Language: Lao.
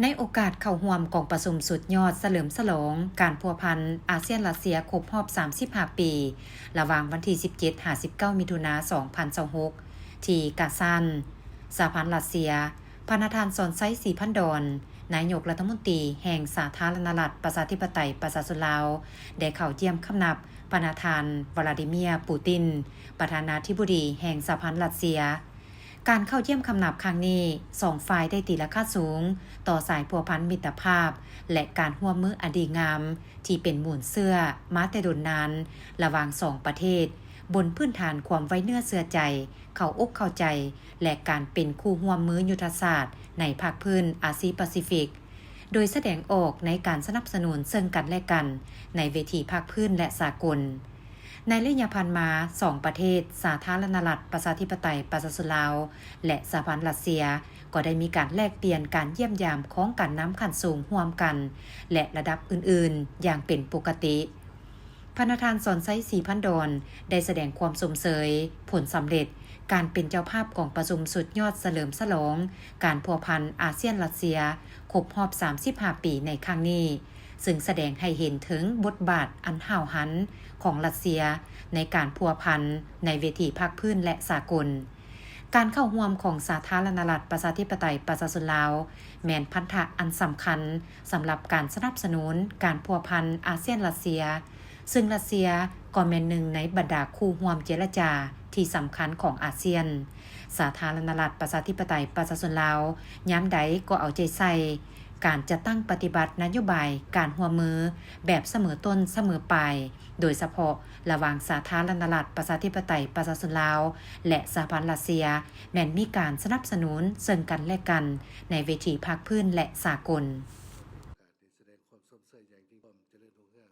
ໃນໂອກາດເຂົ້າຮ່ວມກອງປະຊຸມສຸດຍອດສະເຫຼີມສະຫຼອງການພົວພັນອາຊຽນ-ຣັດເຊຍຄົບຮອບສາມສິບຫ້າປີ ລະຫວ່າງວັນທີສິບເຈັດຫາສິບເກົ້າ ມິຖຸນາ ສອງພັນຊາວຫົກ ທີ່ກາຊານ ສະຫະພັນຣັດເຊຍ, ພະນະທ່ານ ສອນໄຊ ສີພັນດອນ ນາຍົກລັດຖະມົນຕີແຫ່ງສາທາລະນະລັດ ປະຊາທິປະໄຕ ປະຊາຊົນລາວ ໄດ້ເຂົ້າຢ້ຽມຄຳນັບພະນະທ່ານ ວລາດີເມຍ ປູຕິນ ປະທານາທິບໍດີແຫ່ງສະຫະພັນຣັດເຊຍ. ການເຂົ້າຢ້ຽມຄຳນັບຄັ້ງນີ້, ສອງຝ່າຍໄດ້ຕີລາຄາສູງຕໍ່ສາຍພົວພັນມິດຕະພາບ ແລະ ການຮ່ວມມືອັນດີງາມ ທີ່ເປັນມູນເຊື້ອມາແຕ່ດົນນານ ລະຫວ່າງສອງປະເທດ, ບົນພື້ນຖານຄວາມໄວ້ເນື້ອເຊື່ອໃຈ, ເຂົ້າອົກເຂົ້າໃຈ ແລະ ການເປັນຄູ່ຮ່ວມມືຍຸດທະສາດໃນພາກພື້ນອາຊີປາຊີຟິກ, ໂດຍສະແດງອອກໃນການສະໜັບສະໜູນເຊິ່ງກັນແລະກັນໃນເວທີພາກພື້ນ ແລະ ສາກົນ. ໃນໄລຍະຜ່ານມາ, ສອງປະເທດ ສາທາລະນະລັດ ປະຊາທິປະໄຕ ປະຊາຊົນລາວ ແລະ ສະຫະພັນຣັດເຊຍ ກໍໄດ້ມີການແລກປ່ຽນການຢ້ຽມຢາມຂອງການນຳຂັ້ນສູງຮ່ວມກັນ ແລະ ລະດັບອື່ນໆຢ່າງເປັນປົກກະຕິ. ພະນະທ່ານ ສອນໄຊ ສີພັນດອນ ໄດ້ສະແດງຄວາມຊົມເຊີຍຜົນສຳເລັດການເປັນເຈົ້າພາບກອງປະຊຸມສຸດຍອດສະເຫຼີມສະຫຼອງການພົວພັນອາຊຽນ-ຣັດເຊຍຄົບຮອບສາມສິບຫ້າປີໃນຄັ້ງນີ້, ຊຶ່ງສະແດງໃຫ້ເຫັນເຖິງບົດບາດອັນຫ້າວຫັນຂອງຣັດເຊຍໃນການພົວພັນໃນເວທີພາກພື້ນ ແລະ ສາກົນ. ການເຂົ້າຮ່ວມຂອງສາທາລະນະລັດ ປະຊາທິປະໄຕ ປະຊາຊົນລາວ ແມ່ນພັນທະອັນສຳຄັນສຳລັບການສະໜັບສະໜູນການພົວພັນອາຊຽນ-ຣັດເຊຍ, ຊຶ່ງຣັດເຊຍກໍແມ່ນໜຶ່ງໃນບັນດາຄູ່ຮ່ວມເຈລະຈາທີ່ສຳຄັນຂອງອາຊຽນ. ສາທາລະນະລັດ ປະຊາທິປະໄຕ ປະຊາຊົນລາວ ຍາມໃດກໍເອົາໃຈໃສ່ການຈັດຕັ້ງປະຕິບັດນະໂຍບາຍການຮ່ວມມືແບບສະເໝີຕົ້ນສະເໝີປາຍ, ໂດຍສະເພາະລະຫວ່າງສາທາລະນະລັດ ປະຊາທິປະໄຕ ປະຊາຊົນລາວ ແລະ ສະຫະພັນຣັດເຊຍ ແມ່ນມີການສະໜັບສະໜູນເຊິ່ງກັນແລະກັນໃນເວທີພາກພື້ນ ແລະ ສາກົນ. ໂອກາດນີ້ສະແດງຄວາມຊົມເຊີຍຢ່າງຍິ່ງ ຄວາມຈະເລີນຮຸ່ງເຮືອງ